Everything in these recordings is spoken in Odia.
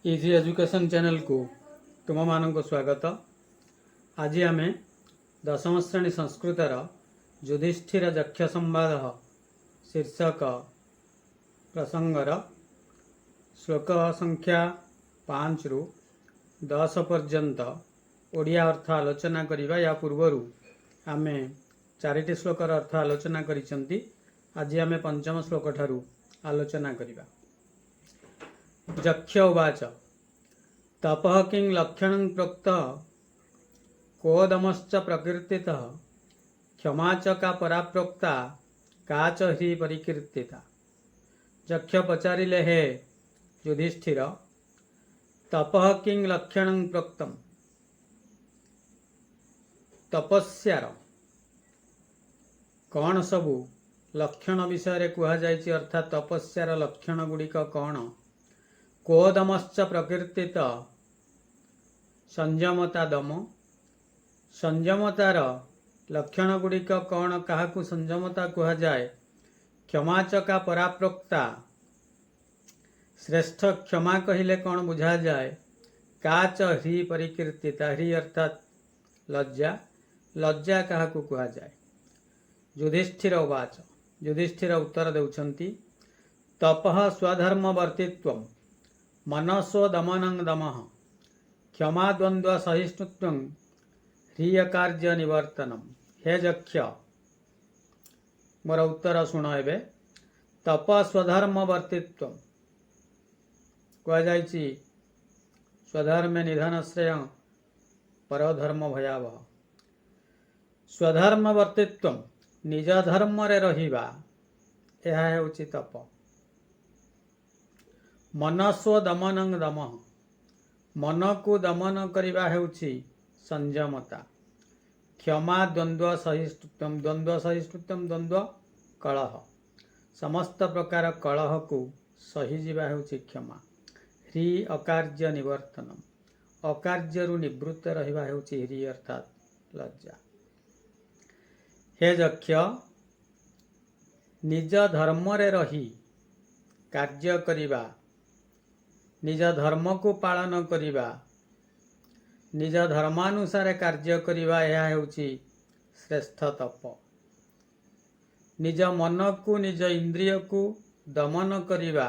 ଇଜି ଏଜୁକେସନ୍ ଚ୍ୟାନେଲକୁ ତୁମମାନଙ୍କୁ ସ୍ୱାଗତ। ଆଜି ଆମେ ଦଶମ ଶ୍ରେଣୀ ସଂସ୍କୃତର ଯୁଧିଷ୍ଠିର ଯକ୍ଷ ସମ୍ବାଦ ଶୀର୍ଷକ ପ୍ରସଙ୍ଗର ଶ୍ଲୋକ ସଂଖ୍ୟା 5ରୁ 10 ପର୍ଯ୍ୟନ୍ତ ଓଡ଼ିଆ ଅର୍ଥ ଆଲୋଚନା କରିବା। ୟା ପୂର୍ବରୁ ଆମେ ଚାରିଟି ଶ୍ଲୋକର ଅର୍ଥ ଆଲୋଚନା କରିଛନ୍ତି। ଆଜି ଆମେ ପଞ୍ଚମ ଶ୍ଲୋକ ଠାରୁ ଆଲୋଚନା କରିବା। ଯକ୍ଷ ଉବାଚ, ତପଃ କିଂ ଲକ୍ଷଣଂ ପ୍ରୋକ୍ତ, କୋ ଦମଶ୍ଚ ପ୍ରକୀର୍ତ୍ତିତଃ, କ୍ଷମା ଚ କା ପରାପ୍ରୋକ୍ତା, କା ଚ ହ୍ରୀ ପରିକୀର୍ତ୍ତିତା। ଯକ୍ଷ ପଚାରିଲେ, ହେ ଯୁଧିଷ୍ଠିର, ତପଃ କିଂ ଲକ୍ଷଣଂ ପ୍ରୋକ୍ତମ, ତପସ୍ୟାର କ'ଣ ସବୁ ଲକ୍ଷଣ ବିଷୟରେ କୁହାଯାଇଛି, ଅର୍ଥାତ୍ ତପସ୍ୟାର ଲକ୍ଷଣ ଗୁଡ଼ିକ କ'ଣ? କୋ ଦମଶ୍ଚ ପ୍ରକୀର୍ତ୍ତିତ, ସଂଯମତା ଦମ, ସଂଯମତାର ଲକ୍ଷଣ ଗୁଡ଼ିକ କ'ଣ? କାହାକୁ ସଂଯମତା କୁହାଯାଏ? କ୍ଷମା ଚ କା ପରାପ୍ରୋକ୍ତା, ଶ୍ରେଷ୍ଠ କ୍ଷମା କହିଲେ କ'ଣ ବୁଝାଯାଏ? କା ଚ ହ୍ରୀ ପରିକୀର୍ତ୍ତିତା, ହ୍ରୀ ଅର୍ଥାତ୍ ଲଜ୍ଜା, ଲଜ୍ଜା କାହାକୁ କୁହାଯାଏ? ଯୁଧିଷ୍ଠିର ଉବାଚ, ଯୁଧିଷ୍ଠିର ଉତ୍ତର ଦେଉଛନ୍ତି, ତପଃ ସ୍ୱଧର୍ମବର୍ତ୍ତିତ୍ୱಂ ମନସୋ ଦମନଂ ଦମଃ କ୍ଷମା ଦ୍ୱନ୍ଦ୍ୱ ସହିଷ୍ଣୁତ୍ୱଂ ହ୍ରିୟକାର୍ଯ୍ୟ ନିବର୍ତ୍ତନମ। ହେ ଯକ୍ଷ, ମୋର ଉତ୍ତର ଶୁଣ ଏବେ। ତପ ସ୍ୱଧର୍ମବର୍ତ୍ତିତ୍ୱ, କୁହାଯାଇଛି ସ୍ୱଧର୍ମେ ନିଧନ ଶ୍ରେୟ ପରଧର୍ମ ଭୟାବହ। ସ୍ୱଧର୍ମବର୍ତ୍ତିତ୍ୱ, ନିଜ ଧର୍ମରେ ରହିବା, ଏହା ହେଉଛି ତପ। ମନସୋ ଦମନଂ ଦମଃ, ମନକୁ ଦମନ କରିବା ହେଉଛି ସଂଯମତା। କ୍ଷମା ଦ୍ୱନ୍ଦ୍ୱ ସହିଷ୍ଣୁତ୍ୱ, ଦ୍ୱନ୍ଦ୍ୱ ସହିଷ୍ଣୁତ୍ୱ, ଦ୍ୱନ୍ଦ୍ୱ କଳହ, ସମସ୍ତ ପ୍ରକାର କଳହକୁ ସହିଯିବା ହେଉଛି କ୍ଷମା। ହ୍ରୀ ଅକାର୍ଯ୍ୟ ନିବର୍ତ୍ତନ, ଅକାର୍ଯ୍ୟରୁ ନିବୃତ୍ତ ରହିବା ହେଉଛି ହ୍ରୀ ଅର୍ଥାତ୍ ଲଜ୍ଜା। ହେ ଯକ୍ଷ, ନିଜ ଧର୍ମରେ ରହି କାର୍ଯ୍ୟ କରିବା, ନିଜ ଧର୍ମକୁ ପାଳନ କରିବା, ନିଜ ଧର୍ମାନୁସାରେ କାର୍ଯ୍ୟ କରିବା, ଏହା ହେଉଛି ଶ୍ରେଷ୍ଠ ତପ। ନିଜ ମନକୁ, ନିଜ ଇନ୍ଦ୍ରିୟକୁ ଦମନ କରିବା,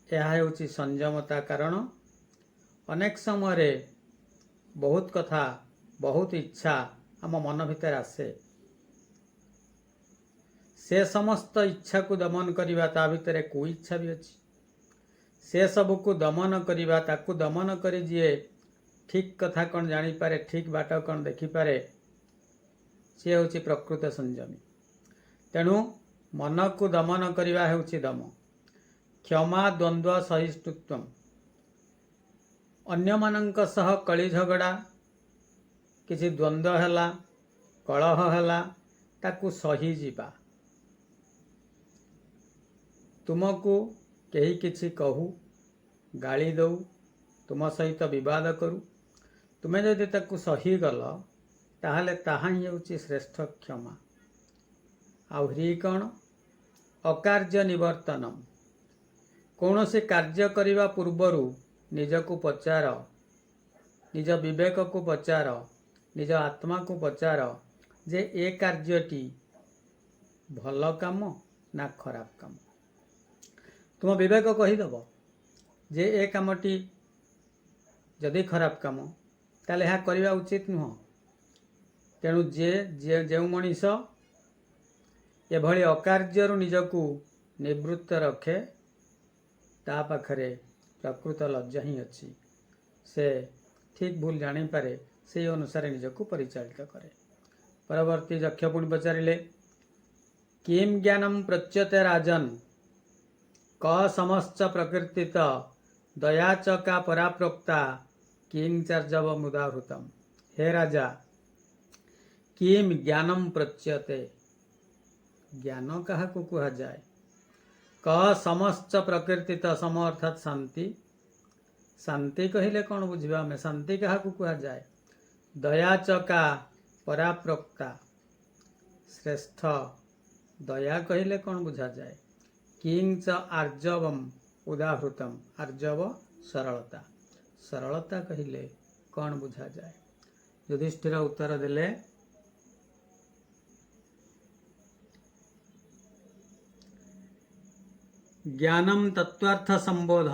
ଏହା ହେଉଛି ସଂଯମତା। କାରଣ ଅନେକ ସମୟରେ ବହୁତ କଥା, ବହୁତ ଇଚ୍ଛା ଆମ ମନ ଭିତରେ ଆସେ। ସେ ସମସ୍ତ ଇଚ୍ଛାକୁ ଦମନ କରିବା, ତା ଭିତରେ କୁଇଚ୍ଛା ବି ଅଛି, ସେ ସବୁକୁ ଦମନ କରିବା, ତାକୁ ଦମନ କରି ଯିଏ ଠିକ୍ କଥା କ'ଣ ଜାଣିପାରେ, ଠିକ୍ ବାଟ କ'ଣ ଦେଖିପାରେ, ସିଏ ହେଉଛି ପ୍ରକୃତ ସଂଯମୀ। ତେଣୁ ମନକୁ ଦମନ କରିବା ହେଉଛି ଦମ। କ୍ଷମା ଦ୍ୱନ୍ଦ୍ୱ ସହିଷ୍ଣୁତ୍ୱ, ଅନ୍ୟମାନଙ୍କ ସହ କଳି ଝଗଡ଼ା, କିଛି ଦ୍ୱନ୍ଦ୍ୱ ହେଲା, କଳହ ହେଲା, ତାକୁ ସହିଯିବା। ତୁମକୁ କେହି କିଛି କହୁ, ଗାଳି ଦଉ, ତୁମ ସହିତ ବିବାଦ କରୁ, ତୁମେ ଯଦି ତାକୁ ସହିଗଲ, ତାହେଲେ ତାହା ହିଁ ହେଉଛି ଶ୍ରେଷ୍ଠ କ୍ଷମା। ଆଉ ହ୍ରୀ କ'ଣ? ଅକାର୍ଯ୍ୟ ନିବର୍ତ୍ତନମ। କୌଣସି କାର୍ଯ୍ୟ କରିବା ପୂର୍ବରୁ ନିଜକୁ ପଚାର, ନିଜ ବିବେକକୁ ପଚାର, ନିଜ ଆତ୍ମାକୁ ପଚାର ଯେ ଏ କାର୍ଯ୍ୟଟି ଭଲ କାମ ନା ଖରାପ କାମ। ତୁମ ବିବେକ କହିଦେବ ଯେ ଏ କାମଟି ଯଦି ଖରାପ କାମ, ତାହେଲେ ଏହା କରିବା ଉଚିତ ନୁହଁ। ତେଣୁ ଯିଏ, ଯେଉଁ ମଣିଷ ଏଭଳି ଅକାର୍ଯ୍ୟରୁ ନିଜକୁ ନିବୃତ୍ତ ରଖେ, ତା ପାଖରେ ପ୍ରକୃତ ଲଜ୍ଜା ହିଁ ଅଛି। ସେ ଠିକ୍ ଭୁଲ ଜାଣିପାରେ, ସେଇ ଅନୁସାରେ ନିଜକୁ ପରିଚାଳିତ କରେ। ପରବର୍ତ୍ତୀ ଯକ୍ଷ ପୁଣି ପଚାରିଲେ, କିମ୍ ଜ୍ଞାନମ୍ ପ୍ରୋଚ୍ୟତେ ରାଜନ୍, କ ଶମଶ୍ଚ ପ୍ରକୀର୍ତ୍ତିତ, ଦୟା ଚ କା ପରାପ୍ରୋକ୍ତା, କିଂ ଚାର୍ଜବ ମୁଦାହୃତମ। ହେ ରାଜା, କିମ୍ ଜ୍ଞାନମ୍ ପ୍ରୋଚ୍ୟତେ, ଜ୍ଞାନ କାହାକୁ କୁହାଯାଏ? କ ଶମଶ୍ଚ ପ୍ରକୀର୍ତ୍ତିତ, ଶମ ଅର୍ଥାତ୍ ଶାନ୍ତି, ଶାନ୍ତି କହିଲେ କ'ଣ ବୁଝିବା ଆମେ? ଶାନ୍ତି କାହାକୁ କୁହାଯାଏ? ଦୟା ଚ କା ପରାପ୍ରୋକ୍ତା, ଶ୍ରେଷ୍ଠ ଦୟା କହିଲେ କ'ଣ ବୁଝାଯାଏ? କିଂ ଚ ଆର୍ଜବମ୍ ଉଦାହୃତମ୍। ଆର୍ଜବ ସରଳତା। ସରଳତା କହିଲେ କ'ଣ ବୁଝାଯାଏ? ଯୁଧିଷ୍ଠିର ଉତ୍ତର ଦେଲେ, ଜ୍ଞାନମ୍ ତତ୍ତ୍ୱାର୍ଥ ସମ୍ବୋଧ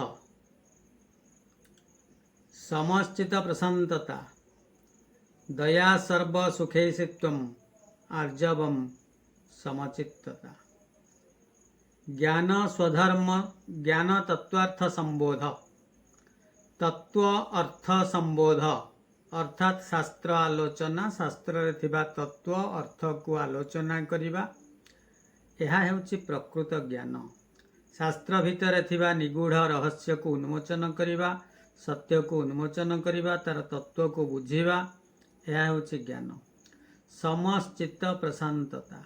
ସମଶ୍ଚିତ ପ୍ରଶାନ୍ତତା ଦୟା ସର୍ବ ସୁଖେସିତ୍ୱം ଆର୍ଜବମ୍ ସମଚିତ୍ତତା। ଜ୍ଞାନ ସ୍ୱଧର୍ମ, ଜ୍ଞାନ ତତ୍ତ୍ୱାର୍ଥ ସମ୍ବୋଧ, ତତ୍ତ୍ୱ ଅର୍ଥ ସମ୍ବୋଧ ଅର୍ଥାତ୍ ଶାସ୍ତ୍ର ଆଲୋଚନା, ଶାସ୍ତ୍ରରେ ଥିବା ତତ୍ତ୍ୱ ଅର୍ଥକୁ ଆଲୋଚନା କରିବା, ଏହା ହେଉଛି ପ୍ରକୃତ ଜ୍ଞାନ। ଶାସ୍ତ୍ର ଭିତରେ ଥିବା ନିଗୂଢ଼ ରହସ୍ୟକୁ ଉନ୍ମୋଚନ କରିବା, ସତ୍ୟକୁ ଉନ୍ମୋଚନ କରିବା, ତାର ତତ୍ତ୍ୱକୁ ବୁଝିବା, ଏହା ହେଉଛି ଜ୍ଞାନ। ସମସ୍ଚିତ୍ତ ପ୍ରଶାନ୍ତତା।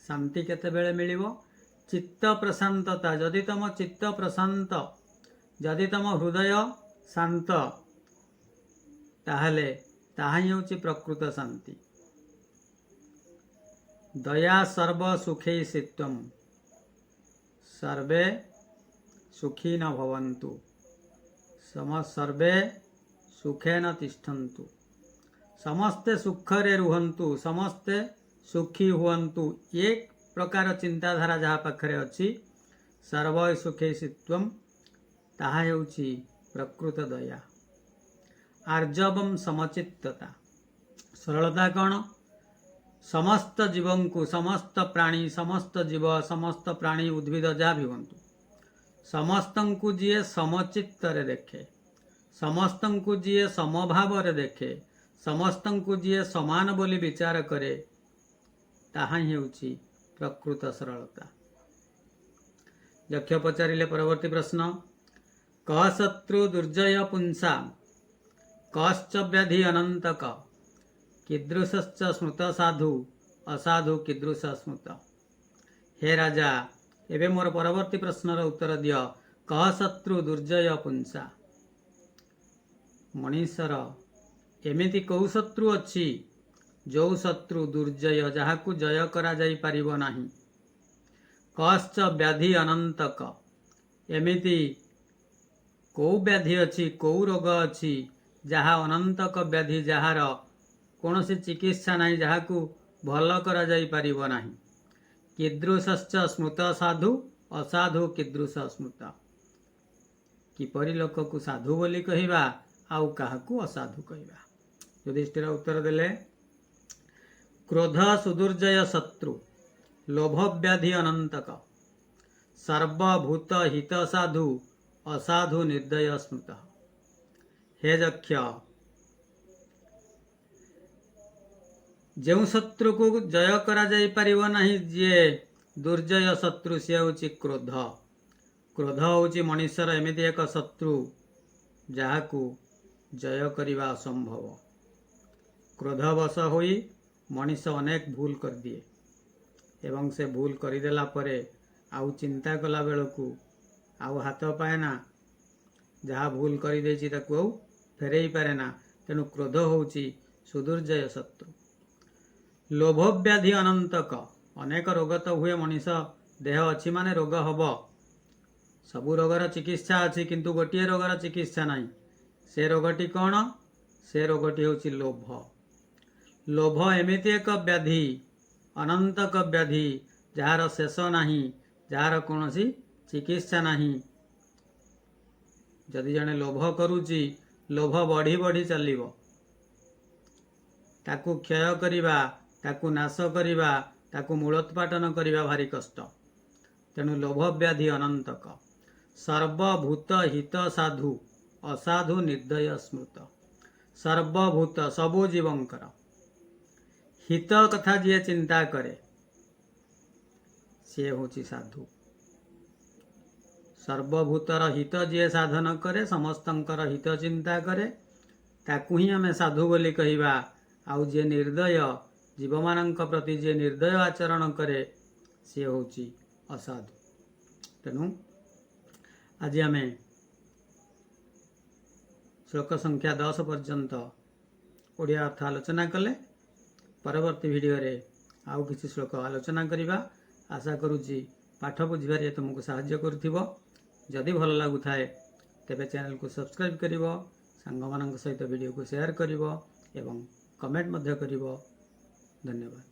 ଶାନ୍ତି କେତେବେଳେ ମିଳିବ? ଚିତ୍ତ ପ୍ରଶାନ୍ତତା। ଯଦି ତମ ଚିତ୍ତ ପ୍ରଶାନ୍ତ, ଯଦି ତମ ହୃଦୟ ଶାନ୍ତ, ତାହେଲେ ତାହା ହିଁ ହେଉଛି ପ୍ରକୃତ ଶାନ୍ତି। ଦୟା ସର୍ବ ସୁଖେଇସିତ୍ୱಂ, ସର୍ବେ ସୁଖୀ ନ ଭବନ୍ତୁ, ସର୍ବେ ସୁଖେନ ତିଷ୍ଠନ୍ତୁ, ସମସ୍ତେ ସୁଖରେ ରୁହନ୍ତୁ, ସମସ୍ତେ ସୁଖୀ ହୁଅନ୍ତୁ, ଏ ପ୍ରକାର ଚିନ୍ତାଧାରା ଯାହା ପାଖରେ ଅଛି, ସର୍ବ ସୁଖେଇସିତ୍ୱಂ, ତାହା ହେଉଛି ପ୍ରକୃତ ଦୟା। ଆର୍ଜବମ୍ ସମଚିତ୍ତତା। ସରଳତା କ'ଣ? ସମସ୍ତ ଜୀବଙ୍କୁ, ସମସ୍ତ ପ୍ରାଣୀ, ସମସ୍ତ ଜୀବ, ସମସ୍ତ ପ୍ରାଣୀ, ଉଦ୍ଭିଦ ଯାହା ବି ହୁଅନ୍ତୁ, ସମସ୍ତଙ୍କୁ ଯିଏ ସମଚିତ୍ତରେ ଦେଖେ, ସମସ୍ତଙ୍କୁ ଯିଏ ସମଭାବରେ ଦେଖେ, ସମସ୍ତଙ୍କୁ ଯିଏ ସମାନ ବୋଲି ବିଚାର କରେ, ତାହା ହିଁ ହେଉଛି ପ୍ରକୃତ ସରଳତା। ଯକ୍ଷ ପଚାରିଲେ ପରବର୍ତ୍ତୀ ପ୍ରଶ୍ନ, କଃ ଶତ୍ରୁ ଦୁର୍ଜୟ ପୁଂସା କଶ୍ଚ ବ୍ୟାଧି ଅନନ୍ତକ କୀଦୃଶଶ୍ଚ ସ୍ମୃତ ସାଧୁ ଅସାଧୁ କୀଦୃଶ ସ୍ମୃତ। ହେ ରାଜା, ଏବେ ମୋର ପରବର୍ତ୍ତୀ ପ୍ରଶ୍ନର ଉତ୍ତର ଦିଅ। କଃ ଶତ୍ରୁ ଦୁର୍ଜୟ ପୁଂସା, ମଣିଷର ଏମିତି କେଉଁ ଶତ୍ରୁ ଅଛି ଯୋଉ ଶତ୍ରୁ ଦୁର୍ଜୟ, ଯାହାକୁ ଜୟ କରାଯାଇ ପାରିବ ନାହିଁ? କଶ୍ଚ ବ୍ୟାଧି ଅନନ୍ତକ, ଏମିତି କେଉଁ ବ୍ୟାଧି ଅଛି, କେଉଁ ରୋଗ ଅଛି ଯାହା ଅନନ୍ତକ ବ୍ୟାଧି, ଯାହାର କୌଣସି ଚିକିତ୍ସା ନାହିଁ, ଯାହାକୁ ଭଲ କରାଯାଇ ପାରିବ ନାହିଁ? କୀଦୃଶଶ୍ଚ ସ୍ମୃତ ସାଧୁ ଅସାଧୁ କୀଦୃଶ ସ୍ମୃତ, କିପରି ଲୋକକୁ ସାଧୁ ବୋଲି କହିବା ଆଉ କାହାକୁ ଅସାଧୁ କହିବା? ଯୁଧିଷ୍ଠିର ଉତ୍ତର ଦେଲେ, କ୍ରୋଧ ସୁଦୁର୍ଜୟ ଶତ୍ରୁ ଲୋଭବ୍ୟାଧି ଅନନ୍ତକ ସର୍ବଭୂତ ହିତ ସାଧୁ ଅସାଧୁ ନିର୍ଦ୍ଦୟ ସ୍ମୃତ। ହେ ଯକ୍ଷ, ଯେଉଁ ଶତ୍ରୁକୁ ଜୟ କରାଯାଇ ପାରିବ ନାହିଁ, ଯିଏ ଦୁର୍ଜୟ ଶତ୍ରୁ, ସିଏ ହେଉଛି କ୍ରୋଧ। କ୍ରୋଧ ହେଉଛି ମଣିଷର ଏମିତି ଏକ ଶତ୍ରୁ ଯାହାକୁ ଜୟ କରିବା ଅସମ୍ଭବ। କ୍ରୋଧବଶ ହୋଇ ମଣିଷ ଅନେକ ଭୁଲ କରିଦିଏ ଏବଂ ସେ ଭୁଲ କରିଦେଲା ପରେ ଆଉ ଚିନ୍ତା କଲା ବେଳକୁ ଆଉ ହାତ ପାଏ ନା, ଯାହା ଭୁଲ କରିଦେଇଛି ତାକୁ ଆଉ ଫେରେଇ ପାରେ ନା। ତେଣୁ କ୍ରୋଧ ହେଉଛି ସୁଦୁର୍ଜୟ ଶତ୍ରୁ। ଲୋଭବ୍ୟାଧି ଅନନ୍ତକ, ଅନେକ ରୋଗ ତ ହୁଏ, ମଣିଷ ଦେହ ଅଛି ମାନେ ରୋଗ ହବ। ସବୁ ରୋଗର ଚିକିତ୍ସା ଅଛି, କିନ୍ତୁ ଗୋଟିଏ ରୋଗର ଚିକିତ୍ସା ନାହିଁ। ସେ ରୋଗଟି କ'ଣ? ସେ ରୋଗଟି ହେଉଛି ଲୋଭ। ଲୋଭ ଏମିତି ଏକ ବ୍ୟାଧି, ଅନନ୍ତକ ବ୍ୟାଧି, ଯାହାର ଶେଷ ନାହିଁ, ଯାହାର କୌଣସି ଚିକିତ୍ସା ନାହିଁ। ଯଦି ଜଣେ ଲୋଭ କରୁଛି, ଲୋଭ ବଢ଼ି ବଢ଼ି ଚାଲିବ। ତାକୁ କ୍ଷୟ କରିବା, ତାକୁ ନାଶ କରିବା, ତାକୁ ମୂଳୋତ୍ପାଟନ କରିବା ଭାରି କଷ୍ଟ। ତେଣୁ ଲୋଭ ବ୍ୟାଧି ଅନନ୍ତକ। ସର୍ବଭୂତ ହିତ ସାଧୁ ଅସାଧୁ ନିର୍ଦ୍ଦୟ ସ୍ମୃତ। ସର୍ବଭୂତ ସବୁ ଜୀବଙ୍କର ହିତ କଥା ଯିଏ ଚିନ୍ତା କରେ ସିଏ ହେଉଛି ସାଧୁ। ସର୍ବଭୂତର ହିତ ଯିଏ ସାଧନ କରେ, ସମସ୍ତଙ୍କର ହିତ ଚିନ୍ତା କରେ, ତାକୁ ହିଁ ଆମେ ସାଧୁ ବୋଲି କହିବା। ଆଉ ଯିଏ ନିର୍ଦ୍ଦୟ, ଜୀବମାନଙ୍କ ପ୍ରତି ଯିଏ ନିର୍ଦ୍ଦୟ ଆଚରଣ କରେ, ସିଏ ହେଉଛି ଅସାଧୁ। ତେଣୁ ଆଜି ଆମେ ଶ୍ଲୋକ ସଂଖ୍ୟା 10 ପର୍ଯ୍ୟନ୍ତ ଓଡ଼ିଆ ଅର୍ଥ ଆଲୋଚନା କଲେ। ପରବର୍ତ୍ତୀ ଭିଡ଼ିଓରେ ଆଉ କିଛି ଶ୍ଲୋକ ଆଲୋଚନା କରିବା। ଆଶା କରୁଛି ପାଠ ବୁଝିବାରେ ତୁମକୁ ସାହାଯ୍ୟ କରୁଥିବ। ଯଦି ଭଲ ଲାଗୁଥାଏ, ତେବେ ଚ୍ୟାନେଲକୁ ସବସ୍କ୍ରାଇବ୍ କରିବ, ସାଙ୍ଗମାନଙ୍କ ସହିତ ଭିଡ଼ିଓକୁ ସେୟାର କରିବ ଏବଂ କମେଣ୍ଟ ମଧ୍ୟ କରିବ। ଧନ୍ୟବାଦ।